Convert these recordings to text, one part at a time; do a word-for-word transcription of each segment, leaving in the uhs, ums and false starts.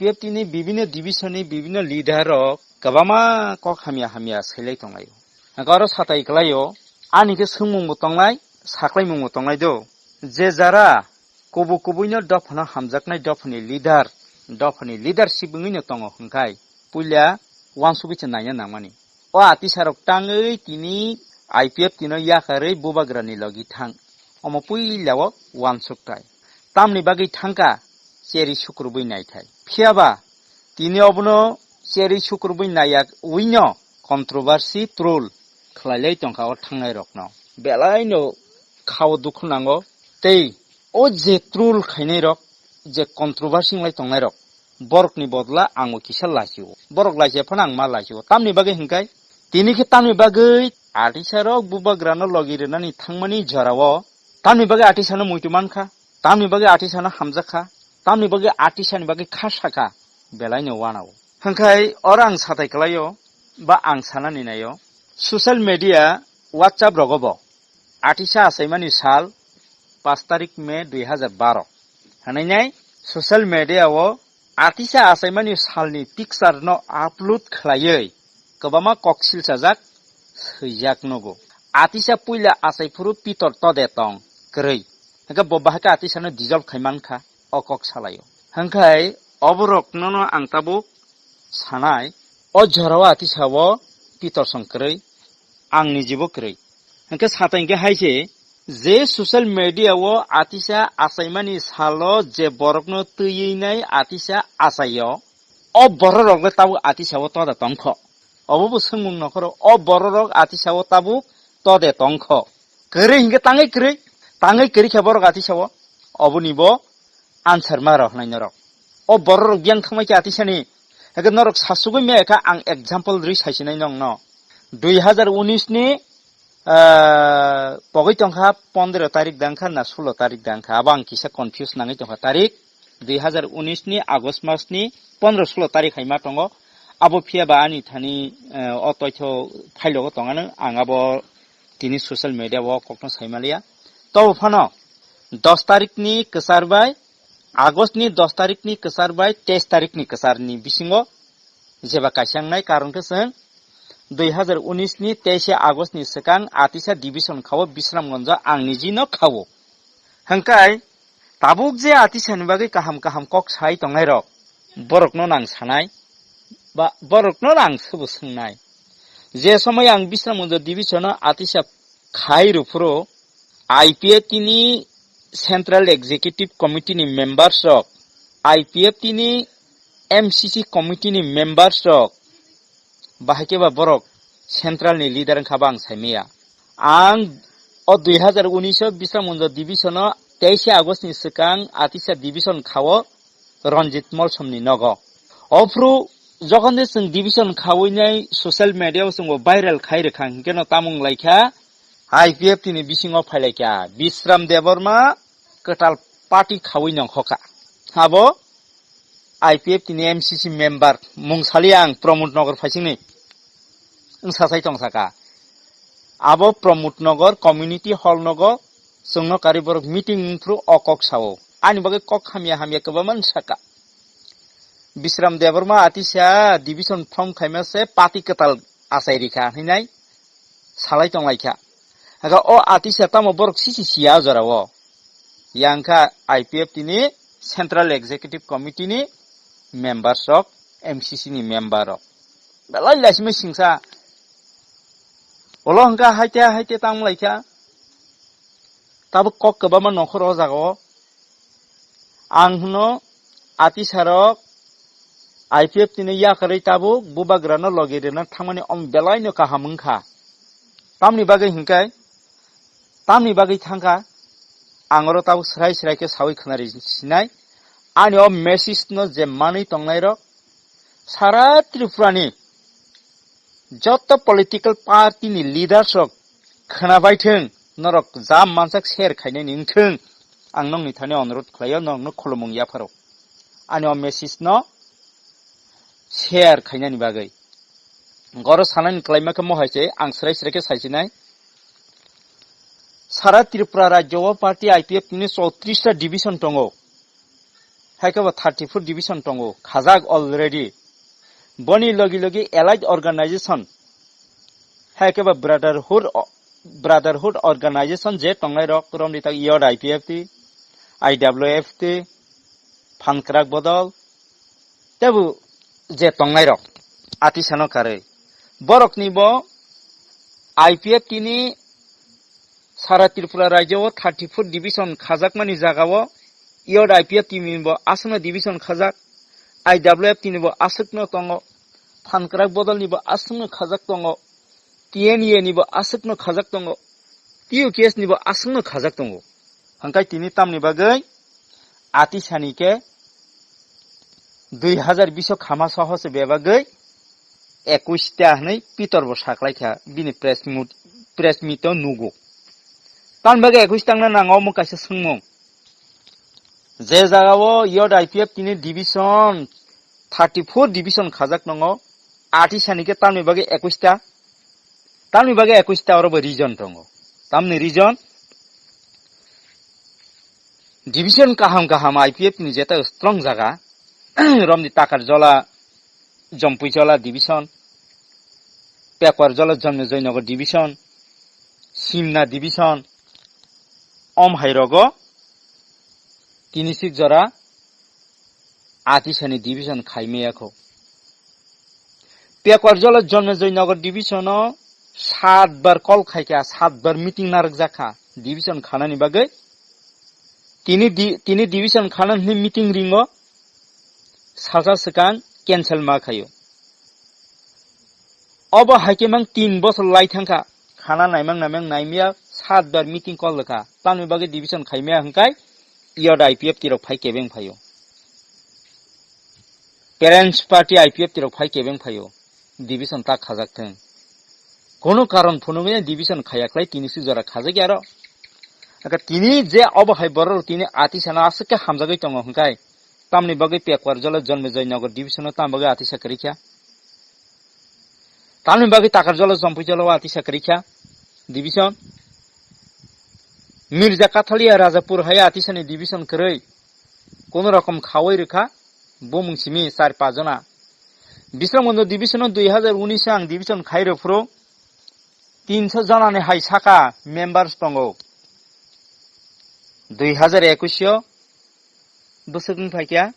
P F T ni bibhinno division ni bibhinno leader rok kwbangma kok hamya hamya sailai tonglaio. Hwnkhe oro satai kwlaio, ani khe swngmungbo tongnai, saklaimungbo tongnai do. Je jara kubui kubuino dophano hamjaknai dophani leader, dophani leadership wngwino tongo hwnkhe puila uansugwi se naina nangmani. O atisarok tangwi tini I P F T no yakarwi bubagrani logi thang. Omo puila o uansukthai. Tamni bagwi thangkha, cheri sukrubwi naithai. Phiyaba tini obono cheri sukrubwi naiya wino controversy troll khlailai tongkha o thangnairokno. Belaino khao dukhu nango. Tei o je troll khainairok, je controversy wnglai tongnairok, borokni bodla ang bo kisa laisio. Borok laisiya phano ang ma laisio. Tamni bagwi hwnkhe, tini khe tamni bagwi atisarok bubagrano logi rwnani thangmani jorao, tamni bagwi atisano muitu mankha, tamni bagwi atisano hamjakha, tamni bagwi atisani bagwi kha sakha, belaino uanao. Hwnkhe oro ang satai kwlaio, ba ang sanani naio, social media, WhatsApp rogo bo atisa achaimani sal paanch tarik May dui hazar baro. Hwnwi nai social media o atisa achaimani salni picture no upload khlaiwi kwbangma kok silchajak swijak nugo. Atisa puila achai phuru pitor tode tong kwrwi. Hwnkhe bo bahai khe atisano dissolve khai mankha o kok salaio. Hwnkhe oborokno no ang tabuk sanai, o jorao atisao pitor song kwrwi, ang nijibo kwrwi. Hwnkhe satai hwnkhe hai se, je social media o atisa achaimani salo je borokno twiwi nai atisa achaio, o bororok le tabuk atisao toda tongkho. Obo bo swngmung nokhoro, o bororok atisao tabuk tode tongkho. Kwrwi hwnkhe tangwi kwrwi, tangwi kwrwi khe borok atisao, oboni bo answer ma rw hwnai norok. O bororok biyang thangmai khe atisani, hwnkhe norok sasugwi maya kha ang example rwi saisinai nongno. Dui hazar unis ni, ah, pogwi tongkha pondro tarik dangkha na sulo tarik dangkha, abo ang kisa confuse nangwi tongkha tarik. Dui hazar unis ni August mas ni pondro sulo tarik hai ma tongo. Abo phiya ba ani thani, eh, o toitho phailok o tongano, ang abo tini social media o kokno saimaliya. Tobo phano dos tarik ni kwchar bai, August ni dos tarik ni kwchar bai teis tarik ni kwchar ni bisingo jeba kaisa wngnai, karon khe chwng dui hazar unis ni teis August ni swkang atisa division khao Bisramganj o ang niji no khao. Hwnkhe tabuk je atisani bagwi kaham kaham kok sai tongnai rok, borokno nang sanai, ba borokno nang subu swngnai. Je somoi ang Bisramganj division o atisa khai rw phuru, I P F T ni Central Executive Committee ni members rok, I P F T ni M C C committee ni members rok, bahai khe ba borok central ni leader wngkha ba ang saimaya. Ang o dui hazar unis o Bisramganj division o teis August ni swkang atisa division khao Ranjit Molsom ni nogo. Ophru jokhon de chwng division khawi nai social media o chwng bo viral khai rwkha, hinkhe no tamung laikha I P F T ni bisingo phailaikha Bisram Debbarma kwtal party khawi nongkhokha. Abo I P F T ni M C C member mung sali ang Pramod Nagar phaisingni wngsa sai tong saka. Abo Pramod Nagar community hall nogo chwngno kari borok meeting wngphru o kok sao. Ani bagwi kok hamya hamya kwbangma wng saka. Bisram Debbarma atisa division form khaima se party kwtal achai rikha hinai salai tonglaikha. Haka o atisa tamo borok sisi siya jorao. Yang kha I P F T ni Central Executive Committee ni members rok, M C C ni member rok. Belai laisima singsa. Olo hwnkha haite haite tamo laikha. Tabuk kok kwbangma nokhor o jaga o. Ang hwno atisarok I P F T ni yakarwi tabuk bubagrano logi rwna thangmani om belaino kaham wngkha. Tamni bagwi hwnkhe, tamni bagwi thangkha, ang oro tabuk srai srai khe sawi khwnari sinai. Ani o message no je manwi tongnairok, sara Tripura ni joto political party ni leaders rok khwnabai thwng, norok jam mansak share khainani wng thwng, ang nokni thani onurodh khlaio, norokno khulumung yapharo. Ani o message no share khainani bagwi. Goro sanani kwlaima khe mohai se, ang srai srai khe saisinai. Sara Tripura rajyo o party I P F T ni chowtris ta division tongo. Hai khe bo thirty-four division tongo, khajak already. Boni logi logi allied organization, hai khe bo brotherhood, brotherhood organization je tongnai rok, romni tak yod I P F T, I W F T, Phankrak Bodol, tebu je tongnai rok, atisano karwi. Borokni bo I P F T ni sara Tripura rajyo o thirty-four division khajakmani jaga o yod I P F T ni bo aswkno division khajak, I W F T ni bo aswkno tongo, Phankrak Bodol ni bo aswkno khajak tongo, T N A ni bo aswkno khajak tongo, T U K S ni bo aswkno khajak tongo. Hangkai tini tamni bagwi atisani khe dui hazar bish o khama soho se bebagwi ekush ta hwnwi Pitor bo saklai kha bini press mut-, press meet o nugo. Tamni bagwi ekush tangna nango omo kaisa swngmung. Je jaga o yod I P F T ni division thirty-four division khajak tongo, atisani khe tamni bagwi ekush ta. Tamni bagwi ekush ta oro bo reason tongo. Tamni reason, division kaham kaham I P F ni jeta strong jaga, romni Takarjola, Jompuijola division, Pekwarjola Jonmejoynagar division, Simna division, om hai rogo tini sik jora atisani division khaimaya kho. Pekwarjola Jonmejoynagar division o sat bar call khaikha, sat bar meeting narwkjakha division khanani bagwi. Tini di-, tini division khana hwnwi meeting ringo, salsa swkang cancel ma khaio. Obo hai khe mang tin bosor lai thangkha, khana naimang naimang naimya sat bar meeting call kha, tamni bagwi division khaimaya hwnkhe yod I P F T rok phai kebeng phaio. Parents party I P F T rok phai kebeng phaio. Division ta khajak thung. Kono karon phunugwi division khaya khlai tini si jora khajak ya ro. Aka tini je obo hai borok tini atisano aswk khe hamjagwi tongo hwnkhe tamni bagwi Pekwarjola Jonmejoynagar division o tam bagwi atisa kwrwi kha. Tamni bagwi Takarjola Jompuijola o atisa kwrwi kha division. Mirja Kathalia Rajapur hai atisani division kwrwi. Kono rokom khawi rwkha bumung simi char pach jona. Bisramganj division o dui hazar unis ang division khai rw phuru tinso jona ni hai saka members tongo. Dui hazar ekwis o bwswk wng phaikha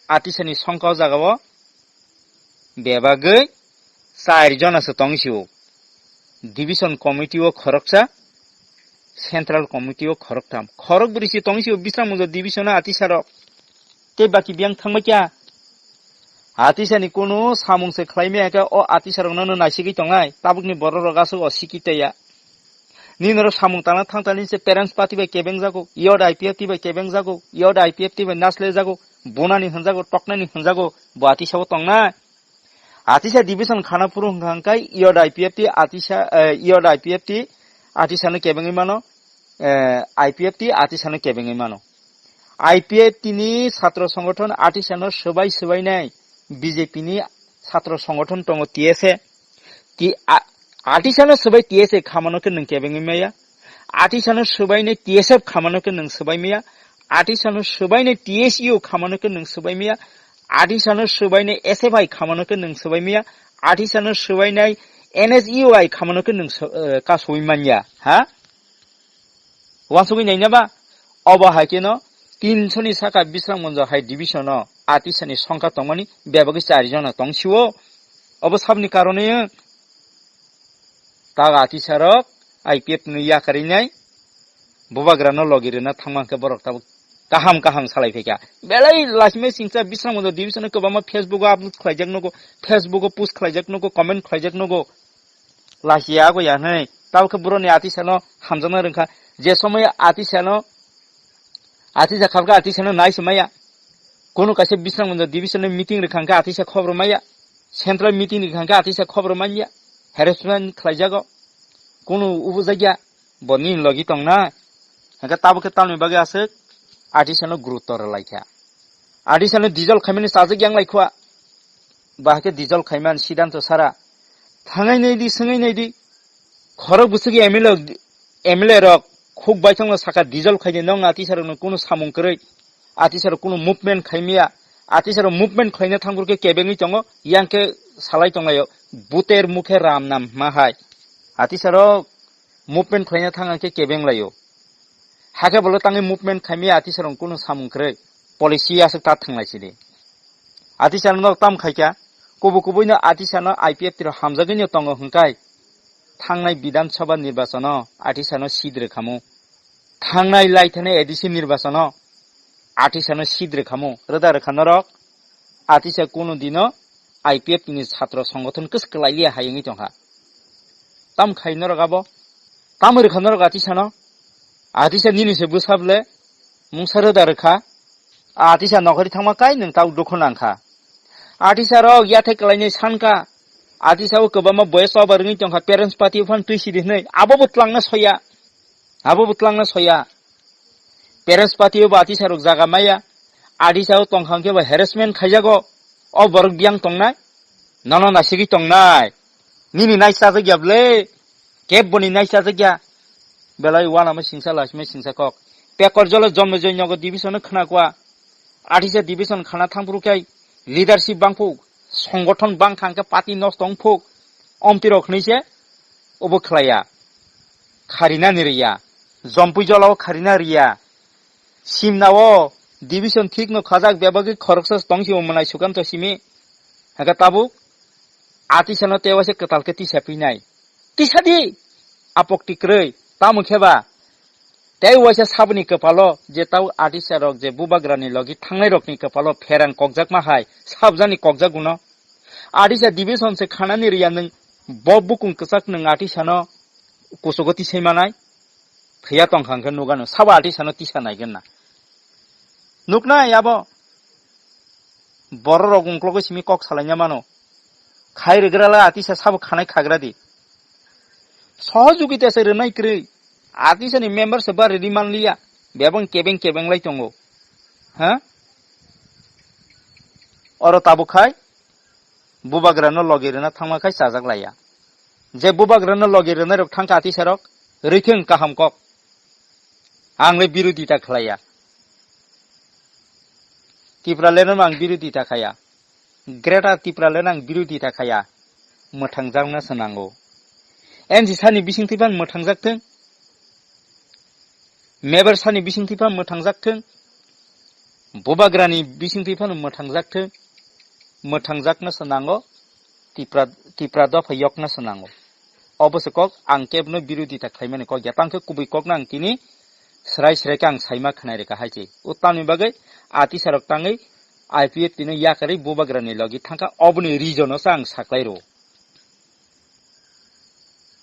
atisani songkha o jaga o bebagwi char jona se tong sio. Division committee o khoroksa, central committee o khoroktham. Khorok bwrwi se tong sio Bisramganj division o atisarok. Tei baki biyang thangbai kha. Atisani kunu samung se khlai maya khe o atisarokno no naisigwi tongnai. Tabukni bororok aswk o sikitaya. Nini oro samung tangna thangtani se parents party bai kebeng jago, yod I P F T bai kebeng jago, yod I P F T bai nasle jago, bunani hwnjago, toknani hwnjago, bo atisa o tongnai. Atisa division khana phuru hwnkha hwnkhe yod I P F T atisa, eh, yod I P F T atisano kebengwi mano, eh, I P F T atisano kebengwi mano. I P F T ni satro songgothon atisano swbai swbainai B J P ni satro songgothon tongo T S A. Ti-, a-, atisano swbai T S A khamano khe nwng kebengwi maya. Atisano swbainai T S F khamano khe nwng swbai maya. Atisano swbainai T S U khamano khe nwng swbai maya. Atisano swbainai S F I khamano khe nwng swbai maya. Atisano swbainai N S U I khamano khe nwng sw-, eh, kasui manya. Ha? Wansugwi naina ba? Obo hai kheno tinsoni saka Bisramganj hai division o atisani songkha tongmani bebagwi chari jona tong sio. Obo sabni karone taga atisarok I P F ni yakarwi nai bubagrano logi rwna thangma hwnkhe borok tabuk kaham kaham salai phaikha. Belai lasimai singcha Bisramganj division o kwbangma Facebook o upload khlaijak nugo, Facebook o post khlaijak nugo, comment khlaijak nugo. Lachiya ago ya hwnwi. Tabuk khe boroni atisano hamjakna rwngkha. Je somoy atisano, atisa khabkha atisano nai se maya. Kunu kaisa Bisramganj division ni meeting rwkha hwnkhe atisa khobor maya. Central meeting rwkha hwnkhe atisa khobor manya. Harassment khlaijago. Kunu ubujakya. Bo nini logi tongna. Hwnkhe tabuk khe tamni bagwi aswk atisano gurutto rwlaikha. Atisano dissolve khaimani chajak yang laikhwa. Bahai khe dissolve khaiman siddhanto sara. Thangai nai di, swngai nai di. Khorok bwswk M L A, M L A rok khuk baithangno saka dissolve khaidi, nong atisarokno kunu samung kwrwi. Atisarok kunu movement khaimya. Atisarok movement khlaina thangphuru khe kebengwi tongo, yang khe salai tonglaio, "Buter mukhe ram nam hma hai." Atisarok movement khlaina thang khe kebeng laio. Hakhe bolo tangwi movement khaimya atisarok kunu samung kwrwi. Policy aswk ta thanglai sidi. Atisarok tam khaikha, kubu kubuino atisano I P F T rok hamjagwino tongo hwnkhai. Thangnai Bidhan Sabha nirbachano atisano seat rwkhamu. Thangnai laithani A D C nirbachano atisano seat rwkhamu. Rwda rwkha norok, atisa kunu dino I P F T ni chhatro songothon kwswk kwlai liya hai wngwi tongkha. Tam khai norok abo? Tam rwkha norok atisano? Atisa nini se bwsable mungsa rwda rwkha. Atisa nokhori thangma kai nwng tau dukhu nangkha. Atisarok yathai kwlainai sankha. Atisao kwbangma boya choba rwngwi tongkha, parents party phano twi sidi hwnwi. Abo bo twlangna soya. Abo bo twlangna soya. Parents party o bo atisarok jaga maya. Atisao tongkha hwnkhe bo harassment khaijago. O borok biyang tongnai. Nono naisigwi tongnai. Nini nai chajak ya bwle. Kebo ni nai chajak ya. Belai uanama singsa lasimai singsa kok. Pekor jolo Jonmejoi Nagar division no khna kwa. Atisa division khana thangphuru khe leadership bangphuk, songothon bangkha hwnkhe party nosto wngphuk. Omtwi rok hwnwi se obo khlaiya. Kharinani riya. Jompui jolao kharina riya. Simnao division thik no khajak bebagwi khoroksa tongsi o mwnai Sukanto simi. Hake tabuk atisano tewaise kwtal khe tisa pinai. Tisa di! Apok tikrwi, tamo khe ba? Tei waisa saboni kwpalo je tau atisarok je bubagrani logi thangnairokni kwpalo pherang kokjakma hai sabjani kokjaguno. Atisa division se khanani riya nwng bo bukung kwchak nwng atisano kuchugo tisai manai? Phiya tongkha hwnkhe nugano sabo atisano tisa naigen na. Nuknai abo bororok ungklogo simi kok salaina mano. Khai rwgrala atisa sabo khanai khagra di. Sohojogita se rwnai kwrwi. Atisani member se ba rwdi manliya. Bebang kebeng kebeng lai tongo. Ha? Oro tabuk khai bubagrano logi rwna thangma khai chajak laiya. Je bubagrano logi rwnairok thangkha atisarok, rwithwng kaham kok. Ang le birodita khlaiya. Tipralandno ang birodita khaya. Greater Tipraland ang birodita khaya. Mwthangjakna se nango. N G sani bisingtwi phano mwthangjakthwng. Mebar sani bisingtwi phano mwthangjak thung, bubagrani bisingtwi phano mwthangjak thung, mwthangjakna se nango, Tipra, Tipra dopha yokna se nango. Obo se kok ang kebno birodita khlaimani kok ya, tangkhe kubui kokno ang tini srai srai khe ang saima khnai rwkha hai se. O tamni bagwi atisarok tangwi I P F T no yakarwi bubagrani logi thangkha, oboni reason-o se ang saklai rwo.